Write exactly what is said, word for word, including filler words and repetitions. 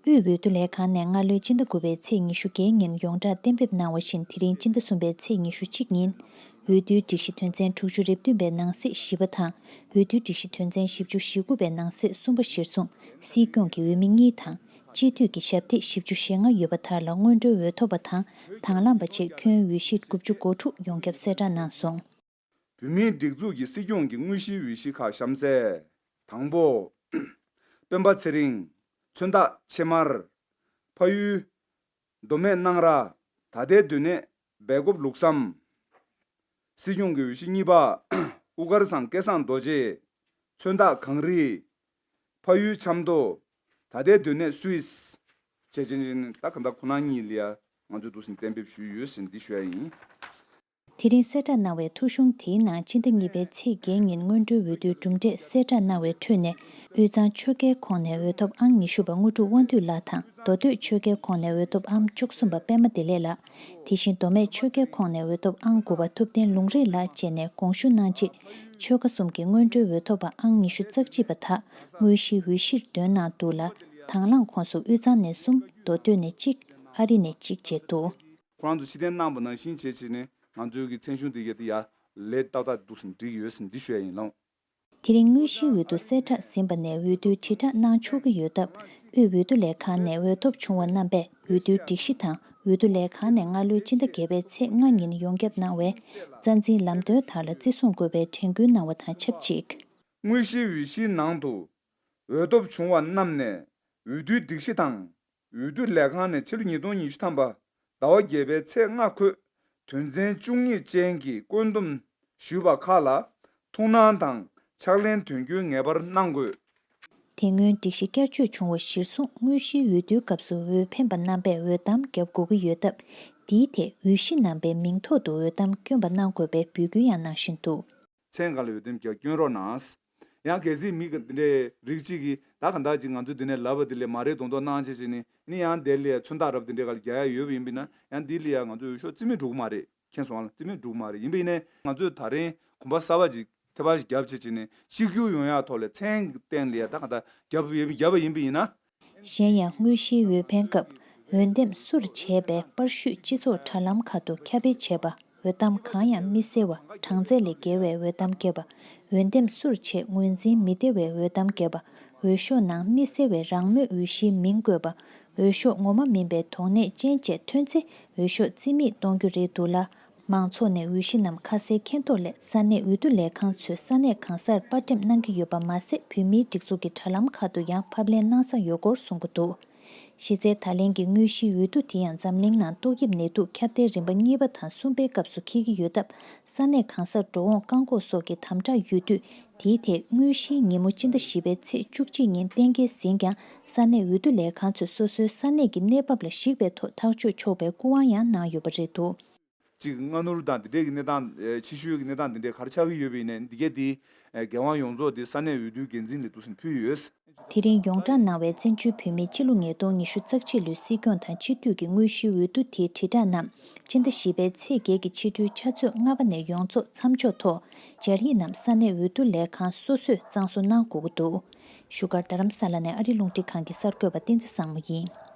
དབུས་འོས་བསྡུ་ལས་ཁང་ནས་སྔ་ལོའི་སྤྱི་ཟླ་དགུ་པའི་ཚེས་ཉི་ཤུ་བརྒྱད་ཉིན་ཡོངས་བསྒྲགས་གཏན་འབེབས་གནང་བ་བཞིན། དེ་རིང་སྤྱི་ཟླ་གསུམ་པའི་ཚེས་ཉི་ཤུ་གཅིག་ཉིན་འོས་བསྡུའི་སྒྲིག་གཞི་དོན་ཚན་དྲུག་ཅུ་རེ་བདུན་པའི་ནང་གསེས་བཞི་པ་དང་། འོས་བསྡུའི་སྒྲིག་གཞི་དོན་ཚན་བཞི་བཅུ་ཞེ་དགུ་པའི་ནང་གསེས་གསུམ་པ་གཞིར་བཟུང་སྲིད་སྐྱོང་གི་འོས་མི་གཉིས་དང་། སྤྱི་འཐུས་ཀྱི་ཞབས་སྟེགས་བཞི་བཅུ་ཞེ་ལྔ་ཡོད་པ་དག་ལ་སྔོན་འགྲོའི་འོས་ཐོབ་པ་དང་། དང་བླངས་པ་བཅས་ཁྱོན་འོས་གཞི་དགུ་བཅུ་གོ་དྲུག་ཡོངས་ཁྱབ་གསལ་བསྒྲགས་གནང་སོང་། བོད་མིའི་སྒྲིག་འཛུགས་ཀྱི་སྲིད་སྐྱོང་གི་དངོས་གཞིའི་འོས་གཞི་ཁག་གཤམ་གསལ། དང་པོ། སྤེན་པ་ཚེ་རིང་། མཚོན་རྟགས་ཕྱེ་མར། ཕ་ཡུལ། མདོ་སྨད་སྣང་ར། ད་ལྟའི་སྡོད་གནས་སྦེལ་ཀོབ་ལུགས་བསམ། སྲིད་སྐྱོང་གི་འོས་གཞི་གཉིས་པ། དབུ་དཀར་ཚང་སྐལ་བཟང་རྡོ་རྗེ། མཚོན་རྟགས་གངས་རི། ཕ་ཡུལ་ཆབ་མདོ། ད་ལྟའི་སྡོད་གནས་སུད་སི། བྱས་ཅན་ཅན་ད་ག་འདྲ་ཁོ་ན་གཉིས་ལ་ཡ་ང་ཚོས་འདུག་སེ་གཏན་འབེབས་ཞུས་ཡོད་ཟེར་འདི་ཞུ་ཡ་ཡིན། དེ་རིང་གསལ་བསྒྲགས་གནང་བའི་ཐོ་གཞུང་དེའི་ནང་སྤྱི་ཟླ་གཉིས་པའི་ཚེས་བརྒྱད་ཉིན་སྔོན་འགྲོའི་འོས་བསྡུའི་གྲུབ་འབྲས་གསལ་བསྒྲགས་གནང་བའི་ཁྲོད་ནས། དབུས་གཙང་ཆོལ་ཁའི་ཁོངས་ནས་འོས་ཐོབ་ཨང་ཉི་ཤུ་པ་དངོས་གྲུབ་དབང་འདུས་ལགས་དང་། མདོ་སྟོད་ཆོལ་ཁའི་ཁོངས་ནས་འོས་ཐོབ་ཨང་བཅུ་གསུམ་པ་པད་མ་བདེ་ལེགས་ལགས། དེ་བཞིན་མདོ་སྨད་ཆོལ་ཁའི་ཁོངས་ནས་འོས་ཐོབ་ཨང་དགུ་པ་ཐུབ་བསྟན་ལུང་རིགས་ལགས་བཅས་ནས་དགོངས་ཞུ་གནང་རྗེས། ཆོལ་ཁ་གསུམ་གྱི་སྔོན་འགྲོའི་འོས་ཐོབ་པ་ཨང་ཉི་ཤུ་རྩ་གཅིག་པ་དག་དངོས་གཞིའི་འོས་གཞིར་འདོན་གནང་འདུག་ལ། དང་བླངས་ཁོངས་སུ་དབུས་གཙང་ནས་གསུམ། མདོ་སྟོད་ནས་གཅིག་ཨ་རི་ནས་གཅིག་བཅས་འདུག་ཁོ་རང་ཚོ་ཕྱིར་འཐེན་གནང་པ་ནང་བཞིན་བྱས་བྱས་ནས་ང་ཚོའི་གི་མཚན་གཞུང་དེ་གའི་དེ་ཡར་ལས་ཏག་ཏག་འདུག་སེ་འགྲིག་ཡོད་ཟེར་འདི་ཞུ་ཡ་ཡིན་ལགས། དེ་རིང་དངོས་གཞིའི་འོས་བསྡུ་གསལ་བསྒྲགས་ཟིན་པ་ནས་འོས་བསྡུའི་དྲིལ་བསྒྲགས་གནང་ཆོག་གི་ཡོད་སྟབས། དབུས་འོས་བསྡུ་ལས་ཁང་ནས་འོས་ཐོབ་བྱུང་བ་རྣམ་པས་འོས་བསྡུའི་སྒྲིག་གཞི་དང་། འོས་བསྡུ་ལས་ཁང་ནས་སྔ་ལོའི་སྤྱི་ཟླ་བརྒྱད་པའི་ཚེས་ལྔ་ཉིན་ཡོངས་ཁྱབ་གནང་བའི་རྩ་འཛིན་ལམ་སྟོན་དག་ལ་བརྩི་སྲུང་དགོས་པའི་དྲན་སྐུལ་གནང་བ་དང་ཆབས་ཅིག་དངོས་གཞིའི་འོས་གཞིའི་ནང་དུ་འོས་ཐོབ་བྱུང་བ་རྣམས་ནས་འོས་བསྡུའི་སྒྲིག་གཞི་དང་། འོས་བསྡུ་ལས་ཁང་ནས་ཕྱི་ལོ་ཉིས་སྟོང་ཉི་ཤུ་ཐམ་པ་ཟླ་བ་བརྒྱད་པའི་ཚེས་ལྔ་འཁོད་དོན་ཚན་བཅུ་གཉིས་ཅན་གྱི་བཀོད་འདོམས་ཞུས་པ་ཁག་ལ་ཐུགས་སྣང་དང་ཕྱག་ལེན་དོན་འཁྱོལ་ངེས་པར་གནང་དགོས། དེ་སྔོན་སྒྲིག་གཞི་བསྐྱར་བཅོས་བྱུང་བ་གཞིར་བཟུང་དངོས་གཞིའི་འོས་བསྡུའི་སྐབས་སུ་འོས་འཕེན་པ་རྣམ་པས་འོས་ཐམ་བརྒྱབ་དགོས་ཀྱི་ཡོད་སྟབས། དེའི་ཐད་འོས་གཞི་རྣམ་པའི་མིང་ཐོག་ཏུ་འོས་ཐམ་བསྐྱོན་པ་གནང་དགོས་པའི་འབོད་སྐུལ་ཡང་གནང་བཞིན་འདུག་མཚན་གང་ལ་འོས་འདེམས་རྒྱག་སྐྱོན་རོགས་གནང་། ཡང་གལ་སྲིད་མི་འདི་འདྲའི་རིགས་གཅིག་གིས་ད་ག་འདྲ་ཅིག་ང་ཚོས་འདི་ནས་ལབ་པ་འདི་ལས་མ་རེད་མདོག་མདོག་གནང་བྱས་བྱས་ནས་ནི་ཡང་དེ་ལ་མཚོན་རྟགས་རབ་འདི་འདྲའི་ག་ལ་རྒྱག་ཡ་ཡོད་པ་ཡིན་པ་ཡིན་ན། ཡང་འདི་ལ་ཡང་ང་ཚོས་འོས་ཤོག་རྩིས་མེད་འགྲོ་གི་མ་རེད། མཁྱེན་སོང་ང་། རྩིས་མེད་འགྲོ་གི་མ་རེད། ཡིན་པ་ཡིན་ནའི་ང་ཚོས་ད་རིང་གོམ་པ་གསར་པ་ཅིག་ཐེ་བ་ཞིག་བརྒྱབ་བྱས་བྱས་ནས་གཅིག་གྱུར་ཡོང་ཡ་ཐོག་ལ་མཚན་གྱི་སྟེང་ལ་ཡ་ད་ག་འདྲ་བརྒྱབ་ཡོད་བརྒྱབ་པ་ཡིན་པ་ཡིན་ན། གཞན་ཡང་དངོས་གཞིའི་འོས་འཕེན་སྐབས་འོས་འདེམས་སུར་བྱས་པའི་པར་བཤུས་སྤྱི་ཚོགས་དྲ་ལམ་ཁག་ཏུ་ཁྱབ་སྤེལ་བྱས་པ། འོས་ཐམ་གང་ཡང་མི་གསལ་བ། གྲངས་ཚད་ལས་བརྒལ་བའི་འོས་ཐམ་བརྒྱབ་པ། འོས་འདེམས་སུར་བྱས་ངོས་འཛིན་མི་བདེ་བའི་འོས་ཐམ་བརྒྱབ་པ། འོས་ཤོག་ནང་མི་གསལ་བའི་རང་མོས་འོས་གཞིའི་མིང་བཀོད་པ། འོས་ཤོག་ངོ་མ་མིན་པའི་དོགས་གནད་ཅན་བཅས་ཐོན་ཚེ་འོས་ཤོག་རྩིས་མེད་གཏོང་རྒྱུ་རེད་འདུག་ལ། མང་ཚོགས་ནས་འོས་གཞི་རྣམས་ཁ་གསལ་མཁྱེན་རྟོགས་སླད་ས་གནས་འོས་བསྡུ་ལས་ཁང་ཚོས་ས་གནས་གང་སར་པར་འགྲེམས་གནང་གི་ཡོད་པ་མ་ཟད། བོད་མིའི་སྒྲིག་འཛུགས་ཀྱི་དྲ་ལམ་ཁག་ཏུ་ཡང་ཕབ་ལེན་གནང་ས་ཡོད་སྐོར་གསུང་གི་འདུག་གཞི་རྩའི་ད་ལན་གྱི་དངོས་གཞིའི་འོས་བསྡུ་དེ་ཡང་འཛམ་གླིང་ནང་ཏོག་དབྱིབས་ནད་དུག་ཁྱབ་གདལ་རིམ་པ་གཉིས་པ་དང་གསུམ་པའི་སྐབས་སུ་འཁེལ་གྱི་ཡོད་སྟབས། ས་གནས་གང་སར་འགྲོ་འོང་བཀག་འགོག་སོགས་ཀྱི་དམ་དྲག་ཡོད་དུས། དེའི་ཐད་དངོས་གཞིའི་ཉིན་མོ་སྤྱི་ཟླ་བཞི་པའི་ཚེས་བཅུ་གཅིག་ཉིན་གཏན་འཁེལ་ཟིན་ཀྱང་། ས་གནས་འོས་བསྡུ་ལས་ཁང་ཚོས་སོ་སོའི་ས་གནས་ཀྱི་གནས་བབ་ལ་གཞིགས་པའི་ཐོག་ཐག་གཅོད་ཆོག་པའི་སྐུ་དབང་ཡང་གནང་ཡོད་པ་རེད་འདུག་གཅིག་སྔ་སྣུར་དང་འདི་འདྲའི་གི་གནས་སྟངས། ཨེ། ཕྱི་བཤོལ་གྱི་གནས་སྟངས་འདི་འདྲའི་ག་རེ་ཆགས་ཀྱི་ཡོད་པ་ཡིན་ནའི་འདི་གའི་དེ། ཨེ། འགན་དབང་ཡོངས་རྫོགས་དེ་ས་གནས་འོས་བསྡུའི་འགན་འཛིན་ལ་འདུག་སེ་ཕུལ་ཡོད། དེ་རིང་ཡོངས་བསྒྲགས་གནང་བའི་བཙན་བྱོལ་བོད་མིའི་སྤྱི་ལོ་ཉིས་སྟོང་ཉི་ཤུ་རྩ་གཅིག་ལོའི་སྲིད་སྐྱོང་དང་སྤྱི་འཐུས་ཀྱི་དངོས་གཞིའི་འོས་བསྡུ་དེའི་དྲིལ་བསྒྲགས་རྣམས་སྤྱི་ཟླ་བཞི་པའི་ཚེས་བརྒྱད་ཀྱི་ཕྱི་དྲོའི་ཆུ་ཚོད་ལྔ་པ་ནས་ཡོངས་རྫོགས་མཚམས་འཇོག་ཐོག་སྦྱར་ཡིག་རྣམས་ས་གནས་འོས་བསྡུ་ལས་ཁང་སོ་སོས་གཙང་བཟོ་གནང་དགོས་ཀྱི་འདུག་བཞུགས་སྒར་རྡ་རམ་ས་ལ་ནས་ཨ་རི་རླུང་འཕྲིན་ཁང་གི་གསར་འགོད་པ་བསྟན་འཛིན་བཟང་མོ་ཡིན།